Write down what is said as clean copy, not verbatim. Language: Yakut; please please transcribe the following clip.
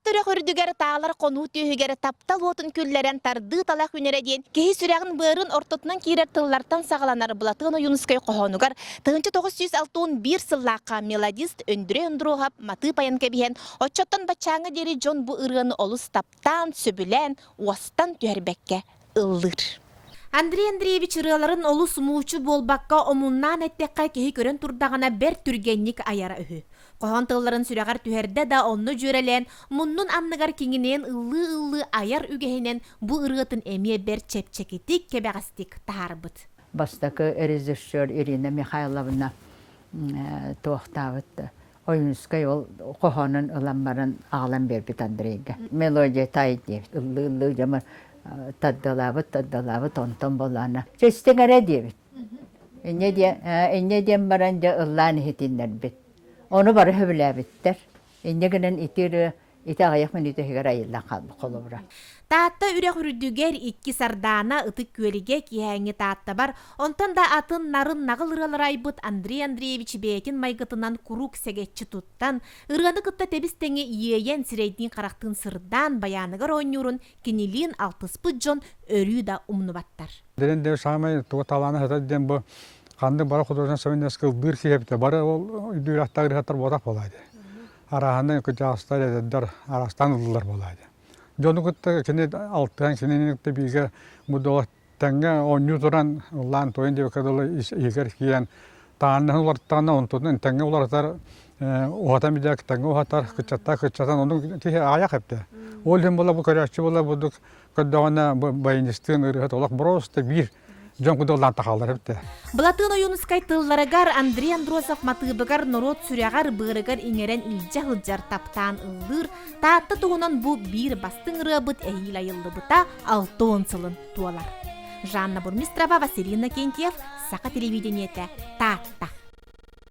Үрэх үрдүгэр таалар хонуу түөһүгэр таптал уотун күллэрэн тардыы талах үнэрэ диэн киһи сүрэҕин-быарын ортотунан киирэр тыллартан саҕаланар Былатыан Ойуунускай хоһоонугар 1961 сыллаахха мелодист Өндүрэй Ондуруоһап матыып айан кэбиһэн, оччоттон баччааҥҥа диэри дьон бу ырыаны олус таптаан, сөбүлээн, уостан түһэрбэккэ ыллыыр. Андрей Андреевич ырыаларын олус муучу буолбакка омуннаан эттэххэ киһи көрөн турдаҕына бэрт түргэнник айара үһү. Хоһоон тылларын сүрэҕэр түһэрдэ да онно дьүөрэлээн, муннун анныгар киҥинэйэн ыллыы-ыллыы айар үгэһинэн бу ырыатын эмиэ бэрт чэпчэкитик, кэбэҕэстик таһаарбыт. Бастакы режиссер Ирина Михайловна туохтаабыт Ойуунускай ол хоһоонун ылан баран аҕалан биэрбит Андрейга. Мелодия тай диэбит. Ыллыы-ыллыы дьомо тардалаабыт, тардалаабыт, онтон болаана. Чэстиҥ эрэ диэбит. Инньэ диэн, инньэ диэн баран дьэ ыллаан иһитиннэрбит. Ону бары сөбүлээбиттэр. Инньэ гынан ити ырыа Ити аҕыйах мүнүүтэ иһигэр айыллан хаалбыт холобура. Таатта үрэх үрдүгэр икки сардаана Ытык Күөлгэ киэһээҥҥи Тааттабар, онтон да атын нарын наҕыл ырыалары айбыт Андрей Андреевич бэйэтин майгытынан куруук сэгэччи туттан, ырыаны кытта тэбис-тэҥэ иэйэн, сирэйдиин-харахтыын сырдаан байааныгар оонньуурун кинилиин алтыспыт дьон өрүү да умнубаттар. Диэн диэн саамай туга талаана сытар диэн бу ханнык бары художественнай современность ыллыыр киһи эбитэ бары ол үрдүк ырыһаттар буотах буолаа дии. Арааһынай кырдьаҕастар, эдэрдэр араастаан ыллылар буолаа дии. Дьону кытта кини алтыһан, кинини кытта бииргэ бу тэҥҥэ оонньуу туран ыллаан туойан диэбиккэ дылы иһигэр киирэн тааннаһын уларыттаҕына онтутун тэҥҥэ уларытар уһатан билэр тэҥҥэ уһатар кыччаттаах кыччатан ону киһи аҕыйах эптэ. Ол иһин була бу көрөөччү була бурдук көрдөҕүнэ бу баянистыын ырыаһыт олох просто биир дьон кудуллаан тахаллар эбит. Былатыан Ойуунускай тылларыгар Андрей Андросов матыыбыгар норуот сүрэҕэр, быарыгар иҥэрэн илдьэ сылдьар таптаан ыллыыр Таатта туһунан бу биир бастыҥ ырыабыт эһиил айыллыбыта 60 сылын туолар. Жанна Бурмистрова, Василий Иннокентьев, Саха телевидениетэ, Таатта.